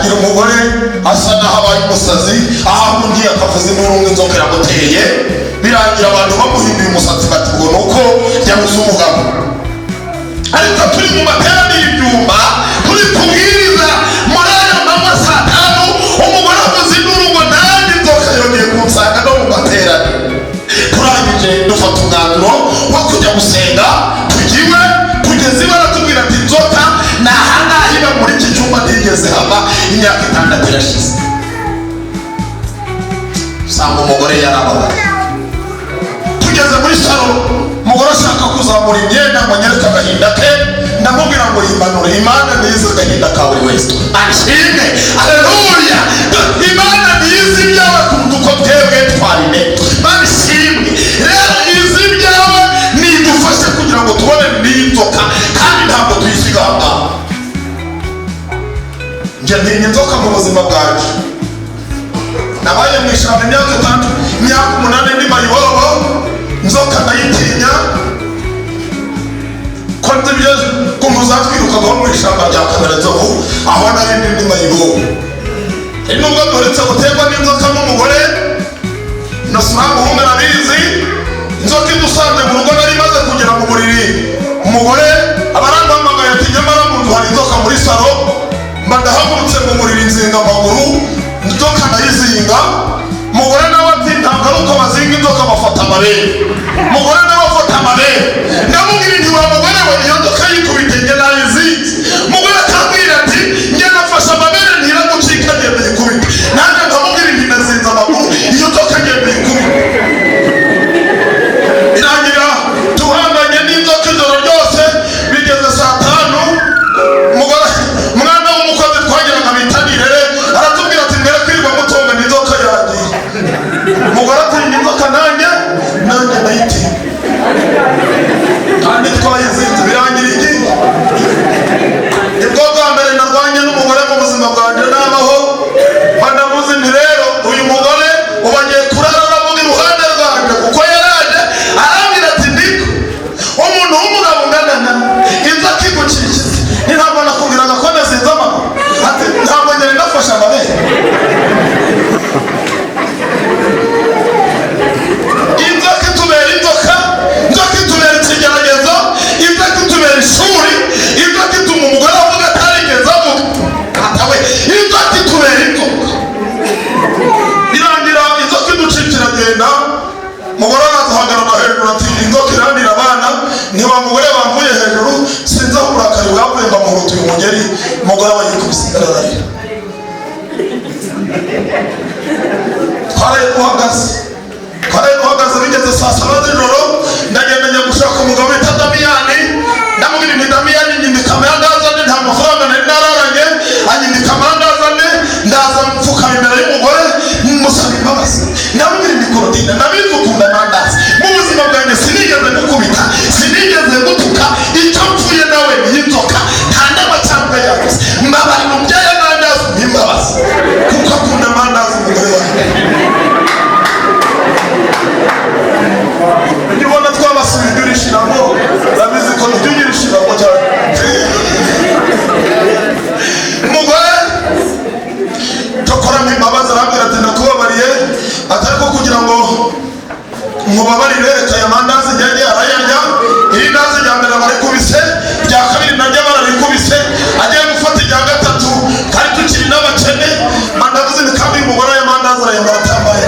Birangira umugore asa n'aho abaye umusazi, aho ahungiye akavuza induru ngo inzoka iramuteye. Birangira abantu bamuhinduye umusatsi, bati ngo ni uko yabuze umugabo. Ariko turi mu materaniro ibyumba, turi kubwiriza muri ayo manywa saa 5, umugore avuza induru ngo nanjye inzoka yongeye kunsanga no mu materaniro. Turangije dufata umwanzuro wo kujya gusenga, tujya iwe. Tugeze iwe aratubwira ati inzoka ni ahangaha iba, muri iki cyumba ntigeze hava, imyaka 6 irashize. Usanga umugore yarababaye. Tugeze muri salo, umugore ashaka kuzamura imyenda ngo anyereke agahinda ke. Ndamubwira ngo yimanure, Imana nizi agahinda ka buri wese. Ashimwe, aleluya! Imana nizi ibyawe kuruta uko twebwe twabimenye. Imana ishimwe. Rero izi ibyawe, nidufashe kugira ngo tubone n'iyi nzoka, kandi ntabwo tuyisiga aho ngaho. Njye ntinya inzoka mu buzima bwanjye. Nabaye mu ishyamba imyaka 6, imyaka 8 ndi mayibobo. Inzoka ndayitinya, ko nzi ibyo ukuntu zatwirukagaho mu ishyamba rya Kamiranzovu aho nari ndi mayibobo. Hari nubwo duherutse guterwa n'inzoka n'umugore nasura muhungu, arabizi. Inzoka idusanze mu rugo, nari maze kugera mu buriri, umugore aba arampamagaye ati nyamara mu nzu hari inzoka muri salo. Mba ndahagurutse mu buriri, nzinga amaguru, inzoka ndayizinga. Umugore nawe ati ntabwo ari uko bazinga inzoka, bafata amabere. Umugore nawe afata amabere. Ndamubwira nti wa mugore we, iyo nzoka yikubite, njye nayizinze. Umugore akambwira ati njye nafashe amabere ntiragucika, ngenda yikubite. Nanjye nkamubwira nti nazinze amaguru, iyo nzoka ngenda yikubite. Irangira tuhanganye n'inzoka ijoro ryose. Bigeze saa 5, umugore, umwana w'umukozi twagiraga bita Nirere, aratubwira ati mbere kwirirwa mutongana, inzoka yagiye. Umugore atinya inzoka, nanjye ndayitinya, kandi twayizinze. Birangira igiye. Nibwo bwa mbere narwanye n'umugore mu buzima bwanjye nabaho. Ndamuzi nti rero uyu mugore ubu agiye kurara aravuga iruhande rwanjye, kuko yaraje arambwira ati ndiko umuntu w'umugabo ungana na inzoka igukikiza, ni ntabwo nakubwiraga ko nazinze amaguru? Ati ntabwo ngenda nafashe amabere. Inzoka itubera inzoka, inzoka itubera ikigeragezo, inzoka itubera ishuri, inzoka ituma umugore avuga atarigeze avuga atawe. Inzoka itubera inzoka. Birangira inzoka iducika iragenda. Umugore arazahagarara hejuru ati inzoka irandira abana. Ntiwa mugore bamvuye hejuru, sinzi aho uburakari bwavuye, mbamuhutuye umugeri. Umugore aba yikubise igarararira. Twaraye duhagaze, twaraye duhagaze. Bigeze saa 7 z'ijoro, ndagenda njya gushaka umugabo bita Damiyani. Ndamubwira nti Damiyani, nyindika amandazi ane. Nta mafaranga nari nararanye. Anyindika amandazi ane, ndaza mfukama imbere y'umugore, musaba imbabazi. Ndamubwira nti Korodina, ndabizi ukunda amandazi, mu buzima bwanjye sinigeze gukubita, sinigeze gutuka, icyo mpfuye nawe ni inzoka, nta n'amacandwe yaguze. Mbabarira umubyeyi amandazi n'imbabazi, kuko akunda amandazi umugore wanjye. Ujya ubona twabasubije urishiramo, urabizi ko ujya ugira ishiramo cyane. Umugore cyokoramo imbabazi, arambwira ati ndakubabariye, atari ko kugira ngo mubabarire, reka aya mandazi ngenge. Arayarya. Iri ndazi rya mbere barikubise, irya kabiri naryo bararikubise, agiye gufata irya gatatu, twari tukiri n'abakene. Mandazi ni kandi uyu mugore aya mandazi arayamara atambaye.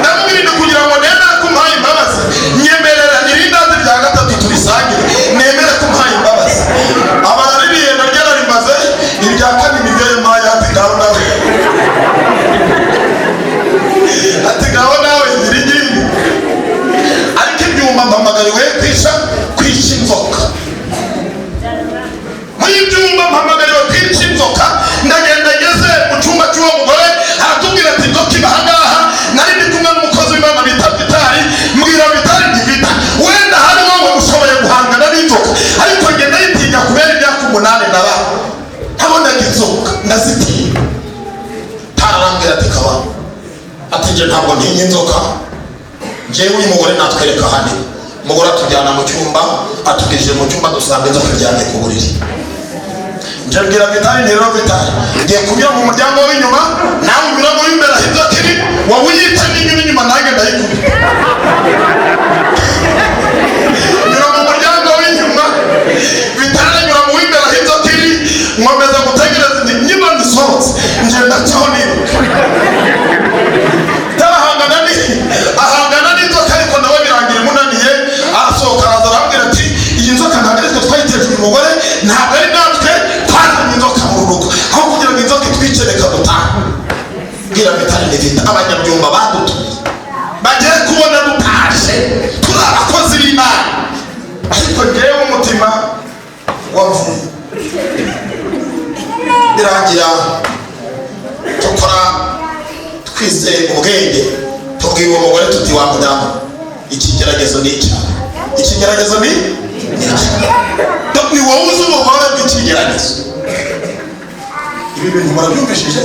Ndamubwira nti kugira ngo nemere ko umpaye imbabazi, nyemerera iri ndazi rya gatatu turisangire, nemere ko umpaye imbabazi. Aba araririye, naryo ararimaze. Irya kane niryo yampaye, ati ngaho nawe, ati ngaho nawe ngira ingimbi. Ariko ibyuma mpamagariwe kwica inzoka. Muri ibyumba mpamagariwe kwica inzoka. Ndagenda ngeze mu cyumba cy'uwo mugore, aratubwira ati inzoka iba ahangaha. Nari ndi kumwe n'umukozi w'Imana bita Vitali. Mbwira Vitali nti Vita, wenda hari wowe ushoboye guhangana n'inzoka, ariko njye ndayitinya kubera imyaka 8 naba ntabonaga inzoka, ndazitinya. Tararambwira ati kaba, ati njye ntabwo ntinya inzoka. Njyewe uyu mugore natwereka hano. Umugore atujyana mu cyumba, atugejeje mu cyumba dusanga inzoka iryamye ku buriri. Nje mbwira Vitali nti: "Rero Vitali, ngiye kunyura mu muryango w'inyuma, nawe unyura mu w'imbere aho inzoka iri. Wowe uyita n'inyuma inyuma, nanjye ndayikubita." Nyura mu muryango w'inyuma, Vitali anyura mu w'imbere aho inzoka iri. Nkomeza gutegereza indi nyuma ndisohotse, ngenda cyaho niruka. Tarahangana ni ahangana n'inzoka, ariko nawe birangira imunaniye. Arasohoka, araza, arambwira ati: "Iyi nzoka ntabwo ari twe twayiteje. Uyu mugore ntabwo ari natwe twazanye inzoka mu rugo. Aho kugira ngo inzoka itwice, reka dutahe." Bwira Vitali ni Vita, abanyabyumba badutuye bagiye kubona dutashe turi abakozi b'Imana. Ariko njyewe umutima wavuye. Birangira dukora twizeye ubwenge, tubwira uwo mugore tuti: "Wa mudamu, ikigeragezo ni icyawe, ikigeragezo ni icyawe, ni wowe uzi ubugore bw'ikigeragezo." Ibi bintu murabyumvishije?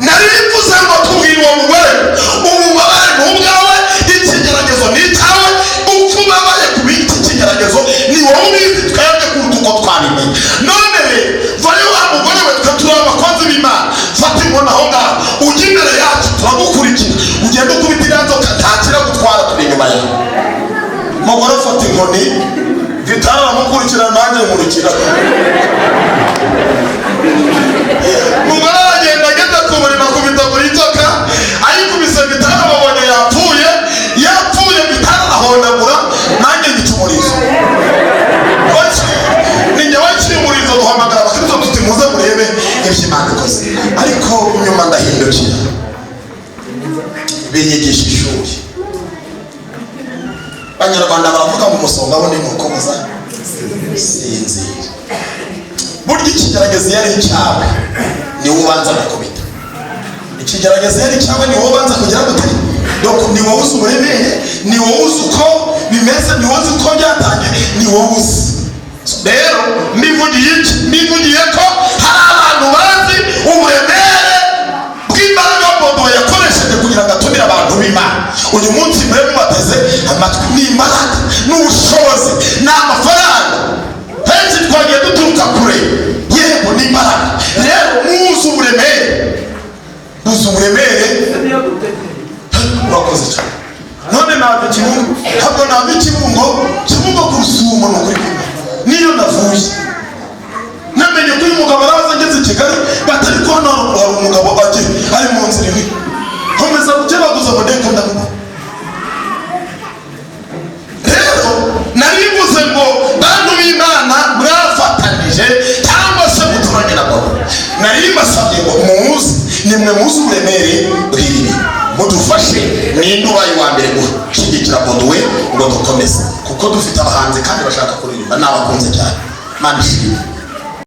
Nari bivuze ngo tubwire uwo mugore: "Ububabare ni ubwawe, ikigeragezo ni icyawe. Uko ubabaye ku b'iki kigeragezo ni wowe ubizi, twebwe kuruta uko twabimenye. None rero vayo wa mugore we, twe turi abakozi b'Imana. Fata inkoni aho ngaho, ujye imbere yacu, turagukurikira, ugende ukubita iriya nzoka, nta kiragutwara, turi inyuma yawe." Mugore afata inkoni, Vitali aramukurikira, nanjye nkurikira. Mugore aragenda, ageze ku buriri akubita buri nzoka. Ayikubise, Vitali ababonye yapfuye, yapfuye. Vitali arahondagura, nanjye ngica umurizo. Ni njye waciye umurizo. Duhamagara abakristo tuti: "Muze murebe ibyo Imana ikoze." Ariko nyuma ndahindukira, binyigisha ishuri. Abanyarwanda baravuga ngo umusonga wo ni inkoko muza sinzira. Burya ikigeragezo iyo ari icyawe, ni wowe ubanza gukubita. Ikigeragezo iyo ari icyawe, ni wowe ubanza kugira gute? Donc ni wowe uzi uburemere, ni wowe uzi uko bimeze, ni wowe uzi uko byatangiye, ni wowe uzi. Rero mbivugiye iki? Mbivugiye ko hari abantu bazi uburemere bw'imbaraga Bodo yakoresheje kugira ngo atumire abantu b'Imana. Uyu munsi mube mubateze amatwi. Ni imbaraga, ni ubushobozi, ni amafaranga. Henshi twagiye duturuka kure. Yego, ni imbaraga. Rero muzi uburemere, muzi uburemere. Urakoze cyane. None nava Kibungo, ntabwo nava Ikibungo, Kibungo ku Rusumo. Ni ukuri kw'Imana, niyo navuye namenye ko uyu mugabo araza. Ngeze i Kigali batari kubona, hari umugabo agiye ari mu nzira imwe, nkomeza gukebaguza ngo ndeke ndamubona. Rero narivuze ngo bantu b'Imana mwafatanije cyangwa se muturanye na Bodo, nari mbasabye ngo muze, nimwe muzi uburemere bw'ibi bintu, mudufashe. Ninde ubaye uwa mbere gushyigikira Boduwe ngo dukomeze? Kuko dufite abahanzi kandi bashaka kuririmba, nabakunze cyane. Mana ishimwe.